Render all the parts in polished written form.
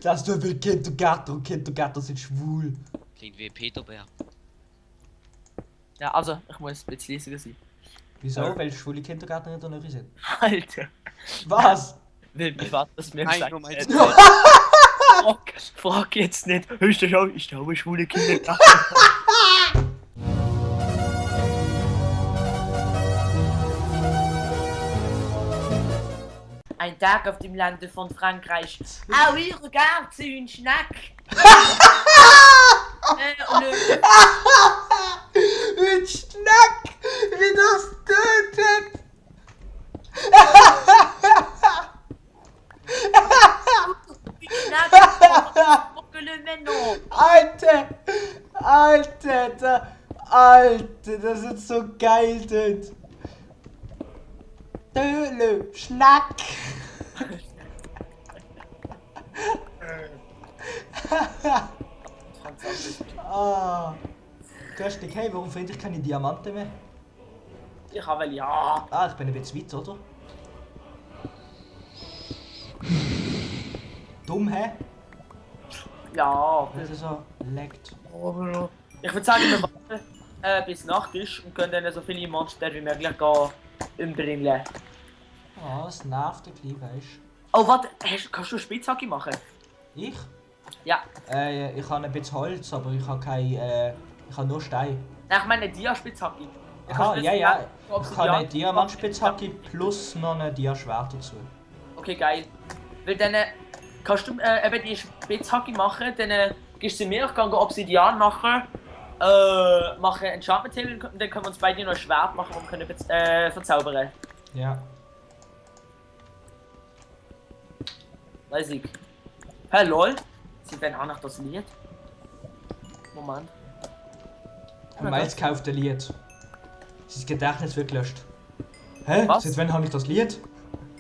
Das du will Kindergärtner sind schwul. Klingt wie Peter Bär. Ja, also, ich muss ein bisschen leisiger sein. Wieso? Ja. Weil schwule Kindergärtner in der Nähe sind. Alter, Was? will mein Vater das mir Nein, gesagt nur mein hat. Frag jetzt nicht. Hörst du schon? Ich glaube, schwule Kinder. Ein Tag auf dem Lande von Frankreich. Ah oui, regarde, c'est une Schnack. Ein Schnack! Wie das tötet! Alter! Alter, das ist so geil, dort. Döle, Schnack! Ah. Köstlich, hey, warum finde ich keine Diamanten mehr? Ich habe ja. Ah, ich bin ein bisschen weit, oder? Dumm, hä? Ja. Weil es so leckt. Ich würde sagen, wir warten bis Nacht ist und können dann so viele Monster wie möglich gehen umbringen. Ah, das nervt ein bisschen, weißt Oh, warte, kannst du Spitzhacke machen? du? Ich? Ja. Ich habe ein bisschen Holz, aber ich habe kein, ich habe nur Stein. Nein, ich meine Dia-Spitzhacke. Aha, ja. Ich habe eine Diamantspitzhacke plus noch eine Dia-Schwert dazu. Okay, geil. Weil dann kannst du eben die Spitzhacke machen, dann gehst du zu mir, ich kann Obsidian machen, machen Enchantment Table und dann können wir uns beide noch ein Schwert machen und können verzaubern. Ja. Weiß ich. Hey, lol. Sie werden auch noch das Lied. Moment. Und meins kauft ein Lied. Sein Gedächtnis wird gelöscht. Hä? Was? Seit wann habe ich das Lied?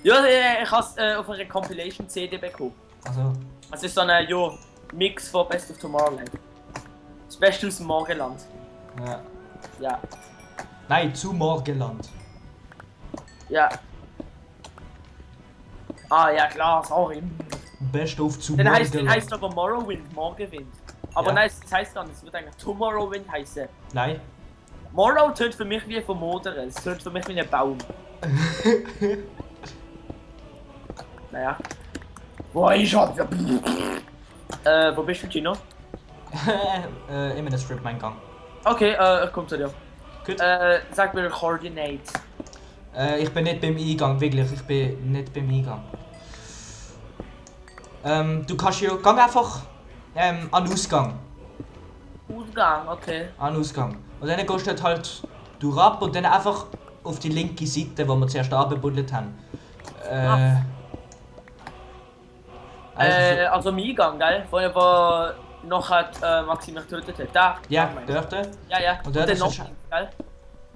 Ja, ich habe es auf einer Compilation CD bekommen. Also. Es ist so ein Mix von Best of Tomorrowland. Das Beste aus dem Morgenland. Ja. Ja. Nein, zu Morgenland. Ja. Ah ja klar, sorry. Best auf zu Den Morgenland. heißt aber Morrowind, Morgenwind. Aber Ja. nein, das heißt gar nicht, es wird eigentlich Tomorrowwind heißen. Nein. Morrow tönt für mich wie vermodern, es tönt für mich wie ein Baum. Naja. Wo ist er? Wo bist du, Gino? Immer der Strip mein Gang. Okay, ich komm zu dir. Gut. Sag mir Coordinates. Ich bin nicht beim Eingang, wirklich. Ich bin nicht beim Eingang. Du kannst ja. Gang einfach an den Ausgang. Ausgang, okay. An den Ausgang. Und dann gehst du dort halt durch ab und dann einfach auf die linke Seite, wo wir zuerst abgebuddelt haben. Also im Eingang, gell? Wo noch hat Maxim mich getötet hat. Da. Ja, meinst du? dort. Ja. Und dort dann ist noch es- links, gell?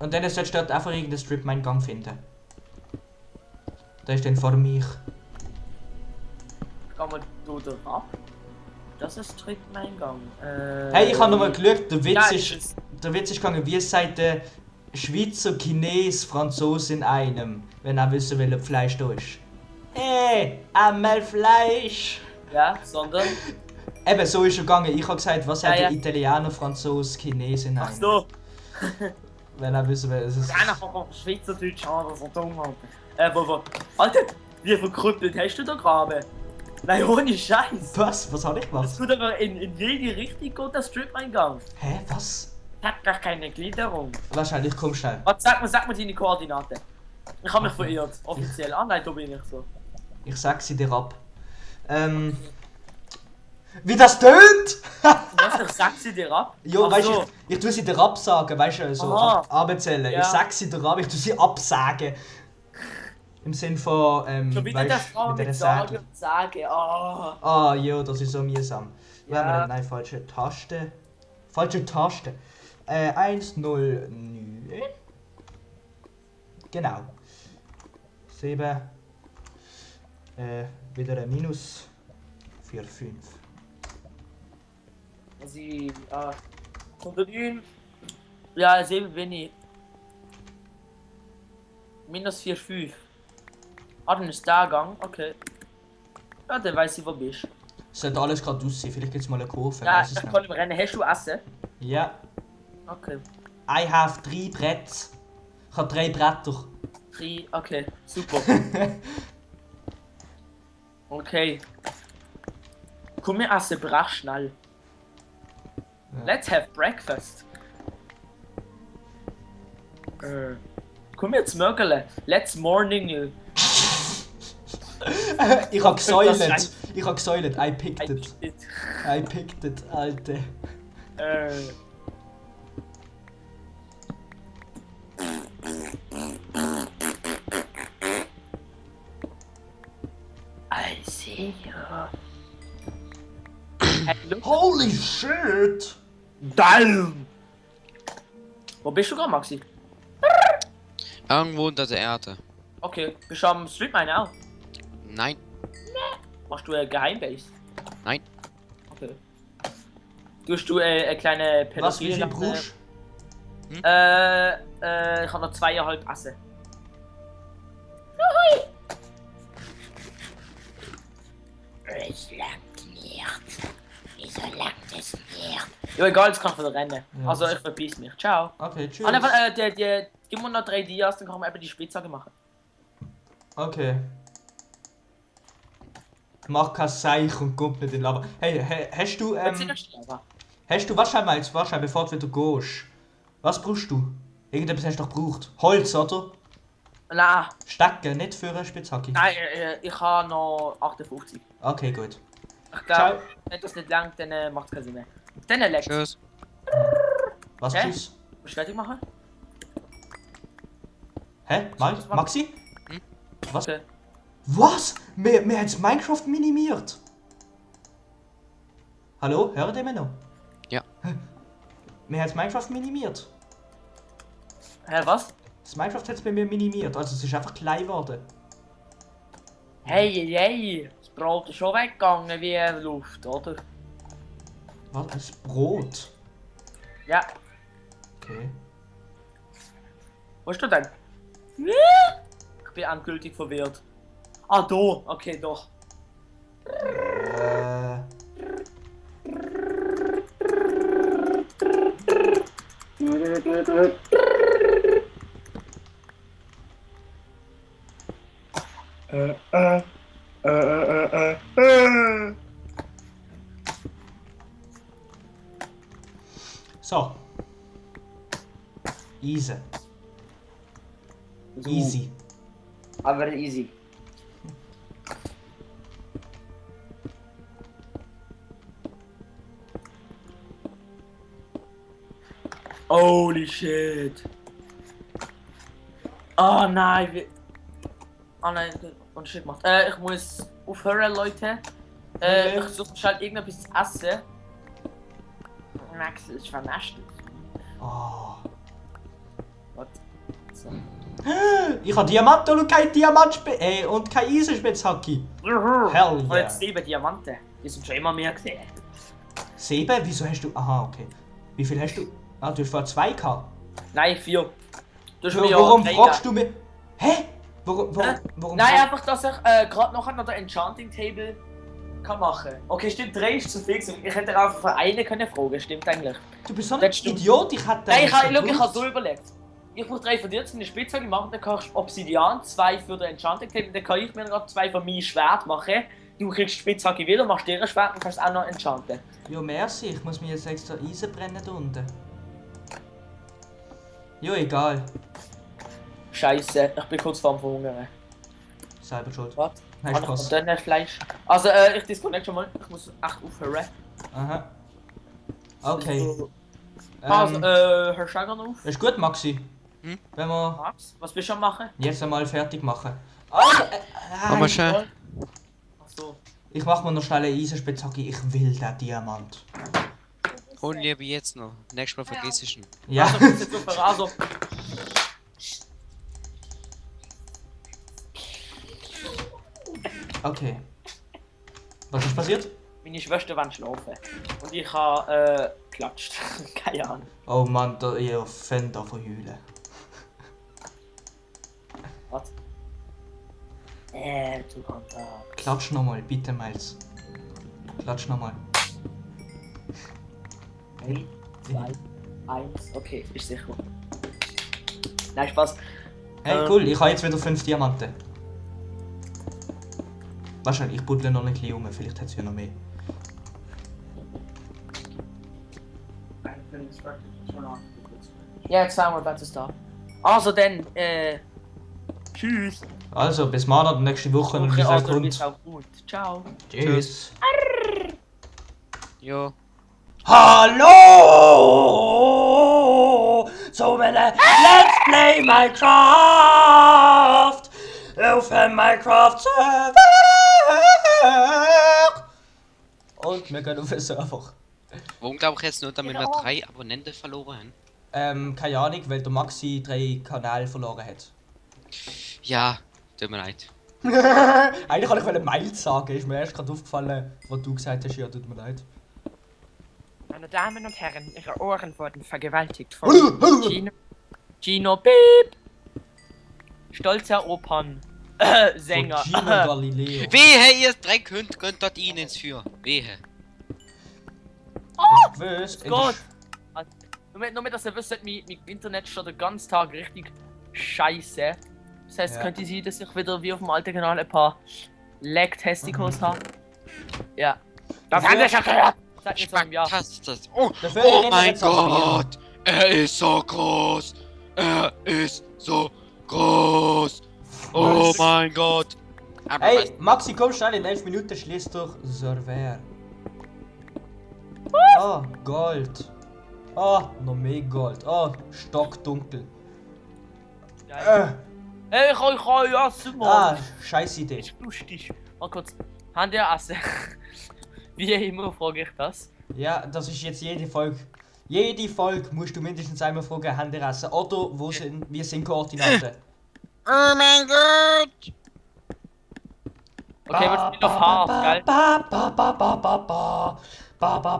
Und dann solltest du dort einfach irgendeinen Strip mein Gang finden. Der ist dann vor mich. Gehen wir da ab. Das ist strikt mein Gang. Hey, ich habe nochmal geschaut, der Witz Ja, ist gegangen, wie es sagt der Schweizer, Chines, Franzose in einem, wenn er wissen will, ob Fleisch da ist. Hey, einmal Fleisch! Ja, sondern. Eben, so ist er gegangen. Ich habe gesagt, was sagt Ja. der Italiener, Franzose, Chines in einem? Ach so. Wenn er wissen will, es ist... Einer von Schweizerdeutsch an, das ist so dumm, Alter. Alter, wie verkrüppelt hast du da gerade? Nein, ohne Scheiß. Was habe ich Das gemacht? tut aber in jede Richtung geht der Strip-Eingang. Hä, was? Hat gar keine Gliederung. Wahrscheinlich, komm schnell. Warte, sag mir deine Koordinaten. Ich habe mich verirrt, offiziell. Ah nein, da bin ich so. Ich sag sie dir ab. Wie das tönt! Was, ich sag sie dir ab? Jo, Ach weißt so. du, ich tue sie dir absagen, weißt du, so Aha. abzählen. Ja. Ich sag sie dir ab, ich tue sie absagen. Im Sinn von, Schon wieder der Frau mit mit der Sagen Säge. und Sagen. Oh. Ah, jo, das ist so mühsam. Ja. Nein, falsche Taste. Falsche Taste. 1, 0, 9. Genau. 7. Wieder ein Minus. 4, 5. Sie, 109. Ja, 7 bin ich. Minus 4, 5. Ah, dann ist der Gang, okay. Ja, dann weiß ich, wo bist. sollte alles gerade aussehen. Vielleicht gibt es mal eine Kurve. Ja, Weiß es ich nicht. kann überrennen. Hast du Essen? Ja. Okay. I have 3 Bretter. Ich habe 3 Bretter. 3, okay, super. Okay. Komm, wir essen brach schnell. Ja. Let's have breakfast. Komm jetzt Mögele. Let's morning. Ich hab gesäulet. Das Ich hab gesäulet. I picked I it. did. I picked it, Alter. I see you. Hey, look. Holy shit! Damn! Wo bist du gerade, Maxi? Irgendwo unter der Erde. Okay, bist du am Street Mine auch? Nein. Machst du eine Geheimbase? Nein. Okay. Tust du eine kleine Was, wie viel Pädophile- brauchst Ich habe noch 2,5 Essen. Es langt nicht. Wieso langt es nicht? Ja, egal, jetzt kann ich wieder rennen. Ja. Also, ich verpiss mich. Ciao. Okay, tschüss. Ah, nein, gib mir noch 3 Dias, dann kann man eben die Spitzhacke machen. Okay. Mach kein Seich und kommt nicht in den Lava. Hey, hast du, wahrscheinlich, bevor du wieder gehst. Was brauchst du? Irgendetwas hast du doch gebraucht. Holz, oder? Nein, Stecken, nicht für eine Spitzhacke. nein, ich habe noch 58. Okay, gut. Ich Ciao. glaube, wenn das nicht langt, dann macht es keinen Sinn mehr. Dann leckt. Tschüss. Was, Hä? tschüss? Willst du fertig machen? Hä? Maxi? Was? Okay. Was? Wir haben jetzt Minecraft minimiert. Hallo? Hört ihr mich noch? Ja. Wir haben Minecraft minimiert. Hä, was? Das Minecraft hat es bei mir minimiert, also es ist einfach klein geworden. Hey, das Brot ist schon weggegangen wie Luft, oder? Was? Das Brot? Ja. Okay. Wo bist du denn? Ich bin endgültig verwirrt. Ah, da. Okay, doch. So. Easy. Easy. Aber easy. Holy shit. Oh nein, wie... Oh nein, und shit macht. Ich muss aufhören, Leute. Okay. Ich suche schnell irgendetwas zu essen. Max ist vernastet. Oh. Was? So. Ich habe Diamanten und kein und kein Eisenspitzhacke. Hell Und yeah. jetzt 7 Diamanten. Die sind schon immer mehr gesehen. 7? Wieso hast du... Aha, okay. Wie viel hast du... Ah, du hast vorher 2 gehabt. Nein, 4. Du hast Warum fragst du mich... Hä? Warum Nein, einfach, dass ich gerade noch an der Enchanting Table kann machen. Okay, stimmt, 3 ist zu fix. Ich hätte auch für einen können fragen, stimmt eigentlich. Du bist so ein Das stimmt. Idiot, ich hätte... Nein, ich habe so überlegt. Ich brauche 3 von dir zu einer Spitzhacke machen, dann kann ich Obsidian, 2 für den Enchanting Table, dann kann ich mir gerade 2 von meinem Schwert machen. Du kriegst die Spitzhacke wieder, machst dir ein Schwert und kannst es auch noch enchanten. Ja, merci, ich muss mir jetzt extra Eisen brennen da unten. Jo, egal. Scheiße, ich bin kurz vorm Verhungern. Selber schuld. Was? Nein, Und Spaß. dann Fleisch. Also, ich disconnect schon mal. Ich muss echt aufhören. Aha. Okay. Also, Ähm, hörst du auch noch auf? ist gut, Maxi. Hm? Wenn wir Max, was bist du am machen? jetzt einmal fertig machen. Komm mal schnell. Achso. Ich mach mir noch schnell eine Eisenspitzhacke, ich will den Diamant. Und lieber jetzt noch. Nächstes Mal vergiss ich ihn. Ja. Also, bis jetzt aufhören. Also, Okay. Was ist passiert? meine Schwester wollen schlafen. Und ich habe, geklatscht. Keine Ahnung. Oh Mann, ihr fängt an von heulen. Was? Du kannst da. Klatsch nochmal, bitte, Miles. Klatsch nochmal. 3, 2, 1. Okay, ist sicher. Nein, Spaß. Hey, cool, ich habe jetzt wieder 5 Diamanten. Wahrscheinlich, ich buddle noch ein bisschen um, vielleicht hat es ja noch mehr. Ja, jetzt sagen wir, was ist da. Also dann, tschüss. Also, bis morgen, nächste Woche und Okay, bis also, kommt. bis auch gut. Ciao. Tschüss. Jo. Hallo zum Let's Play Minecraft auf dem Minecraft Server. Und wir gehen auf den Server. Warum glaube ich jetzt nur, damit wir 3 Abonnenten verloren haben? Keine Ahnung, weil der Maxi 3 Kanäle verloren hat. Ja, tut mir leid. Eigentlich wollte ich eine Mail sagen, ist mir erst gerade aufgefallen, was du gesagt hast, ja, tut mir leid. Meine Damen und Herren, Ihre Ohren wurden vergewaltigt von Gino Beep. Stolzer Opern-Sänger. Von Gino Galileo. Wehe, ihr Dreckhund, könnt dort ihn ins Feuer. Wehe. Hast du gewusst? Gott! Nur mit, dass ihr wisst, mein Internet steht den ganzen Tag richtig scheiße. Das heißt, Ja. könnte sein, dass ich wieder wie auf dem alten Kanal ein paar Lag-Testicles habe. Ja. Das haben wir schon gehört. Sag mir so im Jahr. Fantastisch. Oh, Dafür oh reden wir mein jetzt auf Bier. Gott. Er ist so groß. Er ist so groß. Oh Was? mein Gott. Aber Hey, Maxi, komm schnell, in 11 Minuten schließt durch Server. Ah, Gold. Ah, noch mehr Gold. Ah, stockdunkel. Geil. Hey, ich kann essen, Ah, Mann. scheiß Idee. Ist lustig. Mal kurz. Habt ihr Essen? Wie immer frage ich das. Ja, das ist jetzt jede Folge. Jede Folge musst du mindestens einmal fragen, haben die essen? Oder wie sind Koordinaten? oh mein Gott. Okay, wir spielen auf hart, gell? Oh. Barbara!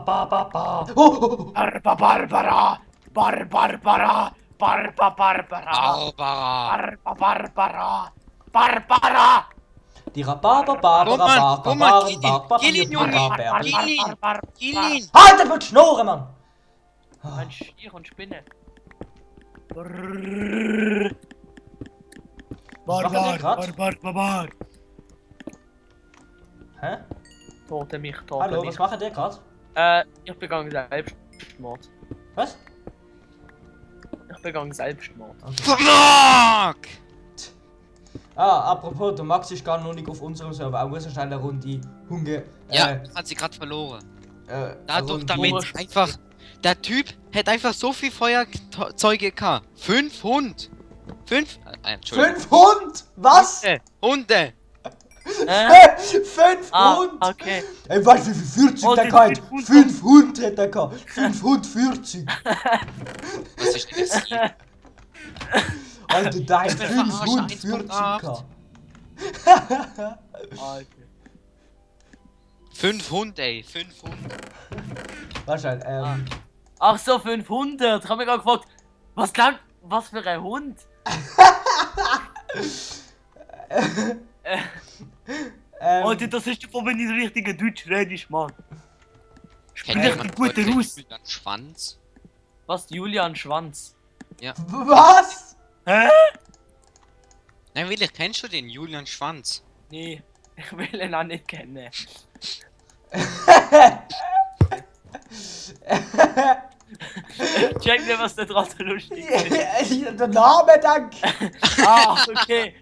Barbara! Barbara! Barbara. Barbara! Barbara! Die Rhabarber, Gilin, Junge. Gilin. Halt das mit Schnurren, Mann! Ein Stier und Spinne. Was macht ihr grad? Barbar! Hä? Tote mich, tote Hallo, mich. was macht ihr gerade? Ich begange Selbstmord. Was? Ich begange Selbstmord. Fuck. Apropos, der Max ist gar noch nicht auf unserem Server. Er muss schnell eine Runde Hunde. Ja, hat sie gerade verloren. Dadurch, Runde- damit einfach. Der Typ hat einfach so viel Feuerzeuge gehabt. 5 Hund. 5? Entschuldigung. 5 Hund! Was? Hunde. 5 Hund! Okay. Ey, weißt du, wie viel 40 Oh, der die gehabt? 5 Hund. 5 Hund hat er gehabt. 5 Hund 40. Was ist denn das hier? Alter, der hat Ich bin 5 verarscht, Hund 1.8. 40 gehabt. Alter. 5 Hunde, ey. 5 Hunde. Wahrscheinlich, Ach so, 500. Ich hab mich gerade gefragt, was für ein Hund? Alter, das ist davon, wenn ich so richtiger Deutsch redest, Mann. Kennt Sprich jemand die gute Leute, Russ. die dann Schwanz? Was, Julian Schwanz? Was? Hä? Nein, wirklich, kennst du den Julian Schwanz? Nee, ich will ihn auch nicht kennen. Check mir, was da dran so lustig ist. Der Name, dank! Ah, okay.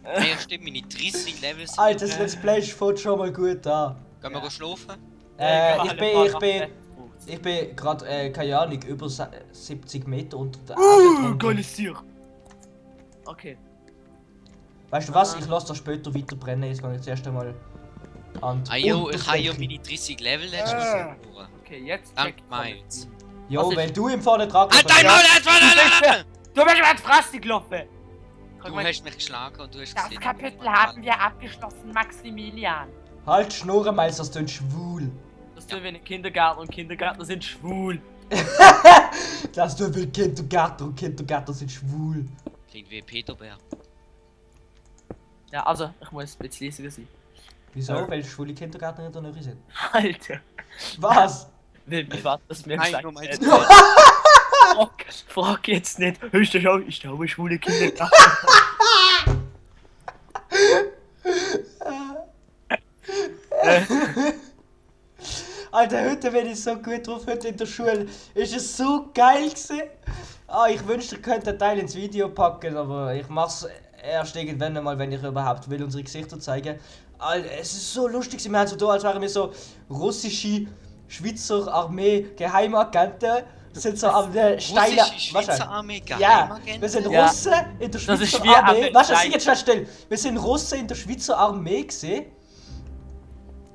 Ja, stimmt, meine 30 Levels. Alter, das Let's Play fängt schon mal gut an. Gehen wir schlafen? Ich bin gerade, keine Ahnung, über 70 Meter unter der Geiles Tier! Okay. Weißt du was? Ich lasse das später weiter brennen. Jetzt gehe ich zuerst einmal an die Ah jo, ich habe ja Unterfläche. meine 30 Level letztes Mal verloren. Okay, jetzt Dank check ich Miles. Jo, Was ist- weil du ihm vorne dran Halt dein Maul, jetzt Du bist mir ins Fresse gelaufen! Du hast mich geschlagen und du hast Das gesehen, Kapitel haben wir abgeschlossen, Maximilian. Halt Schnurren, Miles, das klingt schwul. Das tun wir in Kindergärten und Kindergärtner sind schwul. Das tun wir Kindergärtner und Kindergärtner sind schwul. Klingt wie Peterbär. Ja, also, ich muss ein bisschen leiser sein. Wieso? Ja. Weil schwule Kindergärtner da nicht sind. Alter. Was? Weil mein Vater das mir Nein, gesagt nur mal hat. jetzt. Frag jetzt nicht. Hörst du schon? Ich glaube, schwule Kinder. Alter, heute bin ich so gut drauf, heute in der Schule. Ist es so geil gewesen. Ah, ich wünschte, ihr könnt einen Teil ins Video packen, aber ich mach's erst irgendwann einmal, wenn ich überhaupt will, unsere Gesichter zeigen. Alter, es ist so lustig, wir haben so da, als wären wir so russische Schweizer Armee Geheimagenten. Das sind so am steilen... Russische Schweizer Armee, Ja, Geheimagent. wir sind Ja. Russen in der Das ist Schweizer wie Armee. am Weißt du, Stein. jetzt schnell still. Wir sind Russen in der Schweizer Armee gesehen.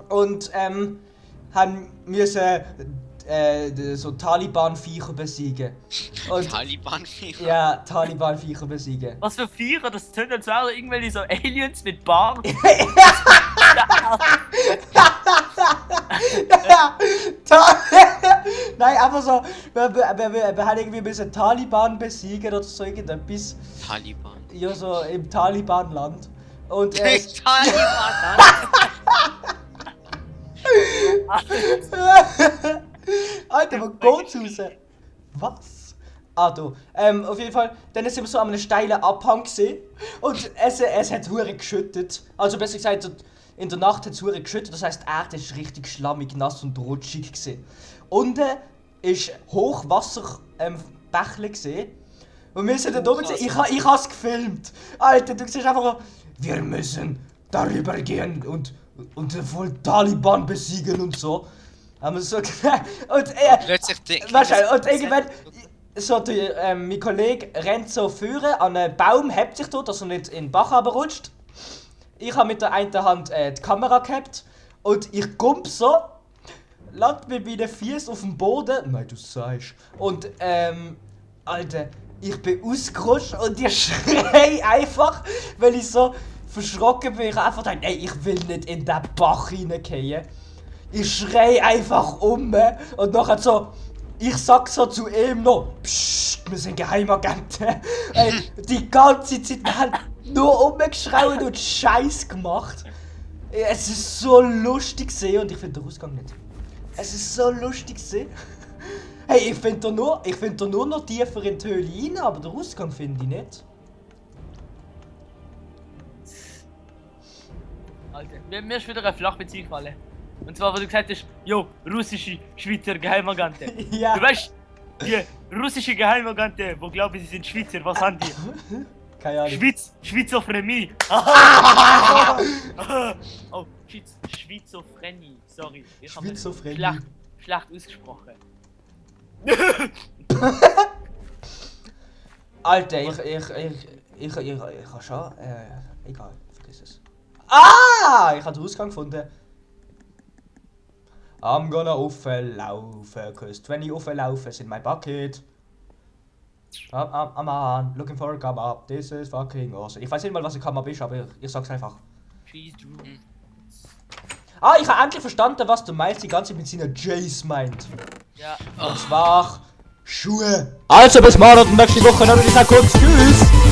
Und haben müssen so Taliban-Viecher besiegen. Und, Taliban-Viecher. ja, Taliban-Viecher besiegen. Was für Viecher? Das tönt als wären irgendwelche so Aliens mit Bart. Ja, nein, einfach so, wir haben irgendwie müssen Taliban besiegen oder so irgendetwas. Taliban. Ja, so im Taliban-Land. Und Taliban. Alter, wo geht's raus? Was? Ah, du. Auf jeden Fall, dann sind wir so an einem steilen Abhang gesehen und es hat hure geschüttet. Also besser gesagt, so in der Nacht hat es hure geschüttet, das heisst, die Erde ist richtig schlammig, nass und rutschig gesehen. Unten ist Hochwasser Bächle gesehen. Und wir sind da oben gesehen, ich hab's gefilmt. Alter, du siehst einfach, wir müssen darüber gehen und voll Taliban besiegen und so. Haben wir so gesagt. Und Plötzlich denkt wahrscheinlich, und irgendwann, so mein Kollege rennt so führen an einen Baum, hebt sich dort, dass er nicht in den Bach runterrutscht. Ich habe mit der einen Hand die Kamera gehabt und ich gump so, land mit meinen Füßen auf dem Boden. Nein, du sagst. Und Alter, ich bin ausgerutscht und ich schrei einfach, weil ich so verschrocken bin. Ich habe einfach gedacht, ey, ich will nicht in den Bach reingehen. Ich schrei einfach und nachher so, ich sag so zu ihm noch, Psst, wir sind Geheimagenten. Ey, die ganze Zeit, wir haben nur rumgeschrien und Scheiß gemacht. Es ist so lustig gesehen und ich finde den Ausgang nicht. Es ist so lustig gesehen. Hey, ich finde da nur noch tiefer in die Höhle rein, aber den Ausgang finde ich nicht. Alter, mir ist wieder eine Flachbeziehung gefallen. Und zwar, wo du gesagt hast, jo, russische Schweizer Geheimagenten. Ja. Du weißt, die russische Geheimagenten, wo glauben sie sind Schweizer, was haben die? Keine Ahnung. Schizophrenie. Oh, Schizophrenie, sorry. Ich habe Schizophrenie. schlecht ausgesprochen. Alter, ich hab schon, egal, vergiss es. Ah, ich hab den Ausgang gefunden. I'm gonna auflaufen, cause 20 auflaufen sind mein Bucket. I'm on, looking for a come up, this is fucking awesome. Ich weiß nicht mal, was ein Come up ist, aber ich sag's einfach. Ah, ich hab endlich verstanden, was der Miles die ganze Zeit mit seiner Jace meint. Ja. Und zwar Schuhe. Also bis morgen und nächste Woche, dann würde ich sagen kurz tschüss.